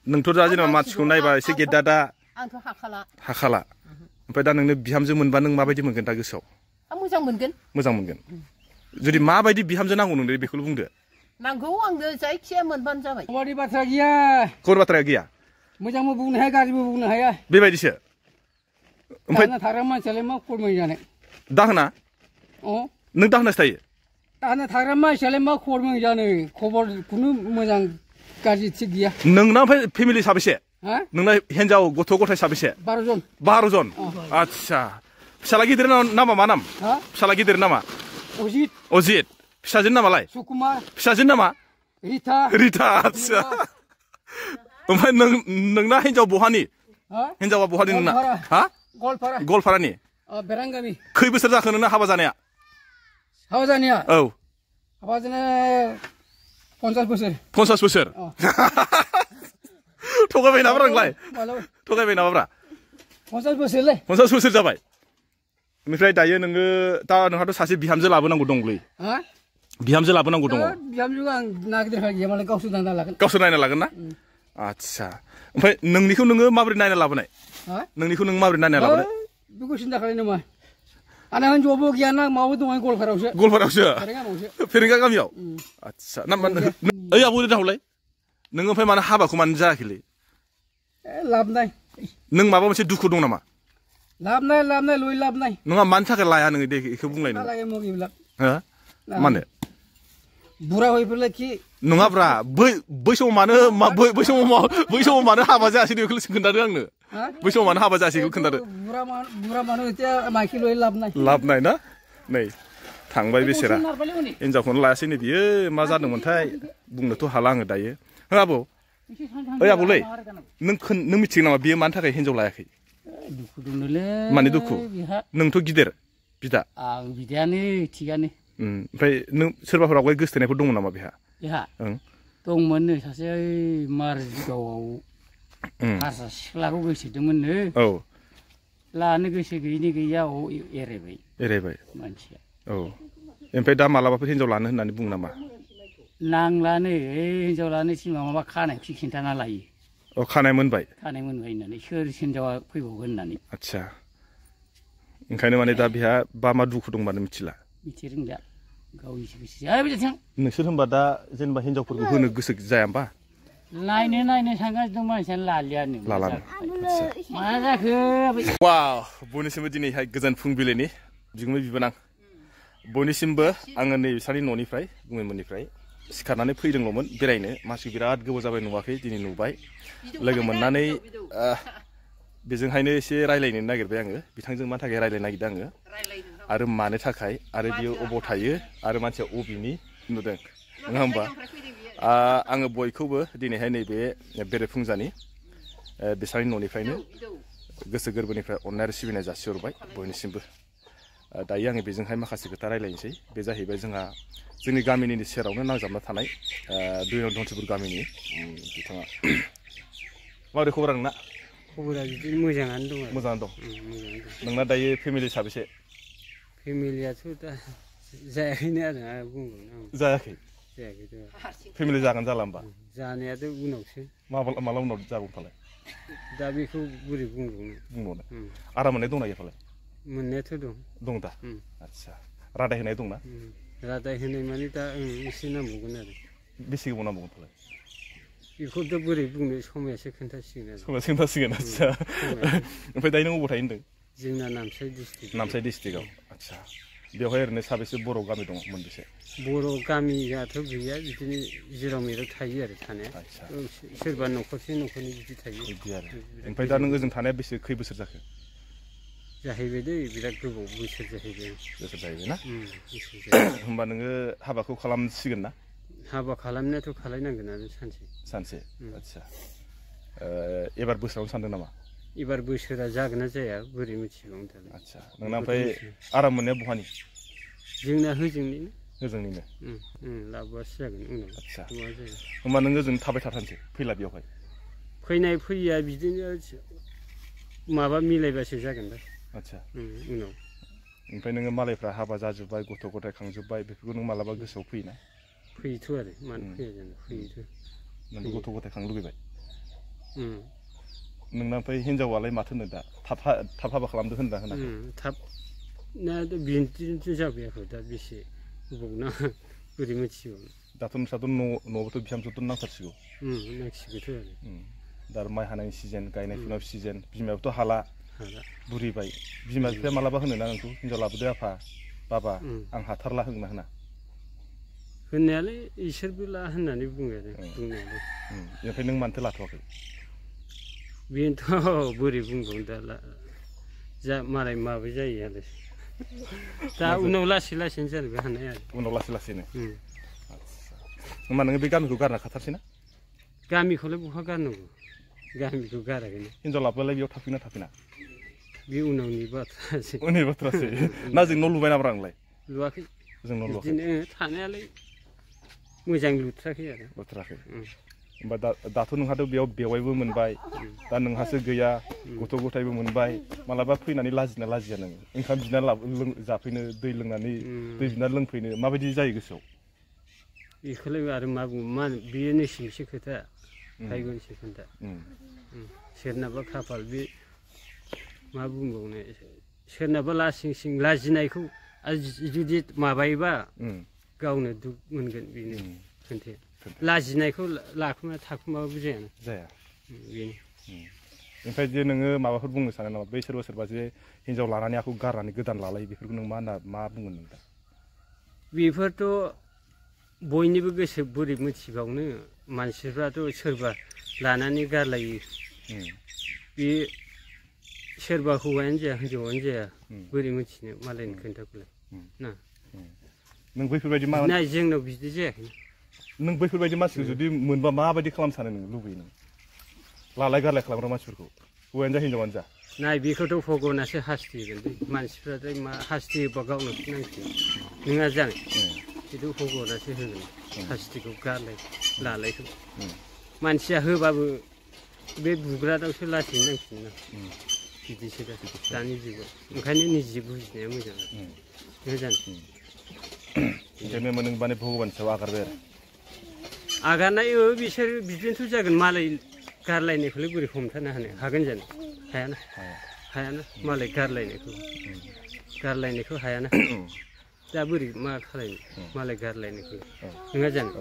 नोंथ' दा जेनेबा मानसिखौ नायबा एसे गेद्दा दा आंथ' हाखाला ओमफ्राय दा नोंनो बिहामजो मोनबा नों माबायदि मोनगोन दा गोसोआव मोजां मोनगोन जुदि माबायदि बिहामजो नांगौ नोंनो बेखौल' बुंदो नांगौ आंनो जायखिया मोनबानो जाबाय खबरनि बाथ्रा गैया खबर बाथ्राया गैया मोजांबो बुंनो हाया गाज्रिबो बुंनो हाया बेबायदिसो ओमफ्राय थाग्रा मानसियालाय मा खबर जानो दाहोना नों दाहोनासो थायो दाहोना थाग्रा मानसियालाय मा खबर जानो खबर खुनु मोजां गाज्रि थिग गैया नोंना ओमफ्राय फेमिलि साबेसे नोंना हिन्जाव गथ' गथाय साबेसे 12 जन आच्छा फिसाला गिदिर नामा मा नाम फिसाला गिदिर नामा अजित फिसाजोनि नामालाय सुकुमार फिसाजोनि नामा रिता आच्छा ओमफ्राय नोंना हिन्जाव बहानि हिन्जावा बहानि नोंना गवालपारानि बेरांगामि खै बोसोर जाखो नोंना हाबा जानाया औ हाबा जानाया 50 बोसोर थगायबाय नामा नोंलाय थगायबाय नामाब्रा 50 बोसोरलै 50 बोसोर जाबाय ओमफ्राय दायो नोङो दा नोंहाथ' सासे बिहामजो लाबोनांगौ दंलै बिहामजो लाबोनांगौ दङ बिहामजोखौ आं नागिरखाय गैया मालाय गावसोर नायना लागोन ना आच्छा ओमफ्राय नोंनिखौ नोङो माबोरै नायना लाबोनाय नोंनिखौ नों माबोरै नायना लाबोनाय बेखौ सिन्था खालाय नामा आंना हिन्जावबो गैया ना माबो दङ गवालपारायावसो फेरेंगा गामियाव आच्छा ओइ आबौ दाहौलाय नों ओमफ्राय मानो हाबाखौ मानो जायाखैलै लाबनाय नों माबा मोनसे दुखु दं नामा लाबनाय लय लाबनाय नङा मानि थाखाय लाया नोङो दे बेखौ बुंलाय नों मानो बुरा हयफोरलाय कि नङाब्रा बै समाव मानो हाबा जायासै बेखौ खोन्थादो आंनो बै समाव मानो हाबा जायासै बेखौ खोन्थादो बुरा मानो माइखि लय लाबनाय ना नै थांबाय बेसेरा हिन्जावखौनो लायासै नै बियो मा जादोंमोनथाय बुंनोथ' हाला आङो दायो आबौ ओइ आबौलै नों मिथिगोन नामा बियो मानि थाखाय हिन्जाव लायाखै दुखु दंनोलै माने दुखु नोंथ' गिदिर बिदा आं बिदायानो थिगानो ओमफ्राय नों सोरबाफोर आवगाय गोसथोनायफोर दङ नामा बेहा दंमोननो सासे मारगावआव हारसा सिख्लाखौ गोसोदोंमोननो लानो गोसो गैयिनि गैया एरायबाय मानसिया ओमफ्राय दा मालाबाफोर हिन्जाव लानो होननानै बुङो नामा नांलानो हिन्जाव लानो सिमा माबा खानायखौ खिन्थाना लायो खानाय मोनबाय होननानै सोर हिन्जावा फैबावगोन होननानै आच्छा ओंखायनो माने दा बेहा मा दुखु दंबानो मिथिला मिथिरोंला गावनिसो गोसो नोंसोर होनबा दा जेनेबा हिन्जावफोरखौ होनो गोसो जाया होमबा नायनो थांगासिनो दं मानसियानो लालियानो मा जाखो बयनिसिमबो दिनैहाय गोजोन फुंबिलिनि बिगुमै बिबोनां बयनिसिमबो आङो नै बिसानि न'निफ्राय गुमैमोननिफ्राय सिखारनानै फैदोंल'मोन बेरायनो मानसिखौ बिराद गोबाव जाबाय नुवाखै दिनै नुबाय लोगो मोननानै बेजोंहायनो एसे रायलायनो नागिरबाय आङो बिथांजों मानि थाखाय रायलायनो नागिरदों आङो आरो मानो थाखाय आरो बियो अबाव थायो आरो मानसिया अबेनि नुदों नङा होमबा आङो बयखौबो दिनैहाय नैबे बेरेफुंजानि बिसानि न'निफ्रायनो गोसो गोरबोनिफ्राय अननाय आरो सिबिनाय जासिहरबाय बयनिसिमबो दायो आङो बेजोंहाय माखासे खोथा रायलायनोसै बे जाहैबाय जोंहा जोंनि गामिनि सेरावनो नांजाबना थानाय 2 नं धनसिपुर गामिनि बिथाङा माबोरै खबरा नोंना खबरा बिदिनो मोजाङानो दं नोंना दायो फेमिलि साबेसे फेमिलियाथ' दा जायाखैनो आरो बुंगोन जायाखै फेमिलि जागोन जाला होमबा जानायाथ' उनावसो माला उनाव जागोन फालाय दा बेखौ बोरै बुंबावनो आराम मोननाय दंना गैया फालाय मोननायाथ' दं दा आच्छा रादाय होनाय दंना रादाय होनाय माने दा एसे नांबावगोन आरो बेसे गोबाव नांबावगोन फालाय बेखौथ' बोरै बुंनो समायासो खोन्थासिगोन आच्छा ओमफ्राय दायो नों अबाव थायो होनदों जोंना नामसाइ डिस्ट्रिक्टआव आच्छा बेवहाय ओरैनो साबेसे बर' गामि दङ मोनबेसे बर' गामियाथ' गैया बिदिनो जेराव मेराव थायो आरो थानाया सोरबा न'खरसे न'खरनै बिदि थायो बिदि आरो ओमफ्राय दा नों ओजों थानाया खै बोसोर जाखो जाहैबाय दै बिराद गोबाव बोसोर जाहैबाय ना होमबा नोङो हाबाखौ खालामसिगोन ना हाबा खालामनायाथ' खालायनांगोनानो सानसे आच्छा एबार बोसोरावनो सानदों नामा एबार बोसोरा जागोन ना जाया बोरै मिथिबावनो दालाय आच्छा नोंना ओमफ्राय आराम मोननाया बहानि जोंना होजोंनिनो लाबोआसो जागोन उनाव आच्छा होमबा नोङो ओजों थाबाय थाथारसै फैला बेवहाय फैया बिदिनो माबा मिलायबासो जागोन दा आच्छा उनाव ओमफ्राय नोङो मालायफ्रा हाबा जाजोब्बाय गथ' गथाय खांजोब्बाय बेफोरखौ नों मालाबा गोसोआव फैयोना फैयोथ' आरो मानो फैया जानो फैयोथ' नोंबो गथ' गथाय खांनो लुगैबाय नोंना ओमफ्राय हिनजावालाय माथो होनो दा थाब हाबा खालामदो होनदा होनाखै थाब ना बिदिनोथ' जाबायाखै दा बेसे गोबावना बोरै मिथिगौ दाथ' नोंस्राथ' न'आवबोथ' बिहामजोथ' नांथारसिगौ नांसिगौथ' आरो दा माइ हानायनि सिजोन गायनाय फुनाय सिजोन बिमायाबोथ' हाला बुरिबाय बिमा बिफाया मालाबा होनोना नोंखौ हिनजाव लाबोदो आफा बाबा आं हाथारला होनना होना होननायालाय इसोरबो ला होननानै बुङो आरो बुंनायालाय ओमफ्राय नों मानोथो लाथ'वाखै बेनोथ' बोरै बुंबावनो दा जा मालाय माबा जायो आरो दा उनाव लासै लासैनो जानोबो हानाय आरो उनाव लासै लासैनो होमबा नोङो बे गामिखौ गारना खाथारसै ना गामिखौलाय बहा गारनांगौ गामिखौ गाराखैनो हिनजाव लाबोलाय बेयाव थाफैना थाफैना बे उनावनि बाथ्रासै उननि बाथ्रासै ना जों न' लुबाय नामा नोंलाय लुवाखै जों न' लुवाखै बिदिनो थानायालाय मोजां लुथाराखै आरो लुथाराखै होमबा दाथ' नोंहाथ' बेयाव बेवाइबो मोनबाय दा नोंहासो गैया गथ' गथायबो मोनबाय मालाबा फैनानै लाजिना लाजिया नोङो ओंखाम बिना जाफैनो दै लोंनानै दै बिना लोंफैनो माबायदि जायो गोसोआव बेखौलाय आरो मा बुङो मा बेयो नोंसिनिसो खोथा फायगोनसो खोथा सोरनाबा खाफाल बे मा बुंबावनो सोरनाबा लासिं सिं लाजिनायखौ जुदि माबायोबा गावनो दुख मोनगोन बेनो खोन्थाया लाजिनायखौ लाखुमा थाखुमाबाबो जाया बेनो ओमफ्राय जे नोङो माबाफोर बुंनो सानो नामा बै सोरबा सोरबा जे हिनजाव लानानै आखौ गारनानै गोदान लालायो बेफोरखौ नों मा बुंगोन नों दा बेफोरथ' बयनिबो गोसो बोरै मिथिबावनो मानसिफ्राथ' सोरबा लानानै गारलायो बे सोरबा हौवायानो जाया हिनजावानो जाया बोरै मिथिनो मालायनि खोन्थाखौलाय ना नों बैफोरबायदि नाय जोंनाव बिदि जायाखै नों बैफोरबायदि मानसिखौ जुदि मोनबा माबायदि खालामनो सानो नों लुबैयो नों लालाय गारलाय खालामग्रा मानसिफोरखौ हौवायानो जा हिनजावानो जा नाय बेखौथ' भगबानासो हास्थायगोन मानसिफ्राथाय मा हास्थायोबा गावनावसो नांसिगोन नोङा जानो बेथ' भगबानासो होगोन हास्थिखौ गारलाय लालायखौ मानसिया होबाबो बे बुग्रानावसो लासैनो नांसिगोन ना बिदिसो दा दानि जुगाव ओंखायनो निजे बुजिनाया मोजां मोजां ओंखायनो नों माने भगबाननि सायाव आगारबाय आरो आगारनाय बिसोर बिदिनोथ' जागोन मालाय गारलायनायखौलाय बोरै हमथानो हागोन जानो हायाना मालाय गारलायनायखौ हायाना दा बोरै मा खालायनो मालाय गारलायनायखौ नङा जानो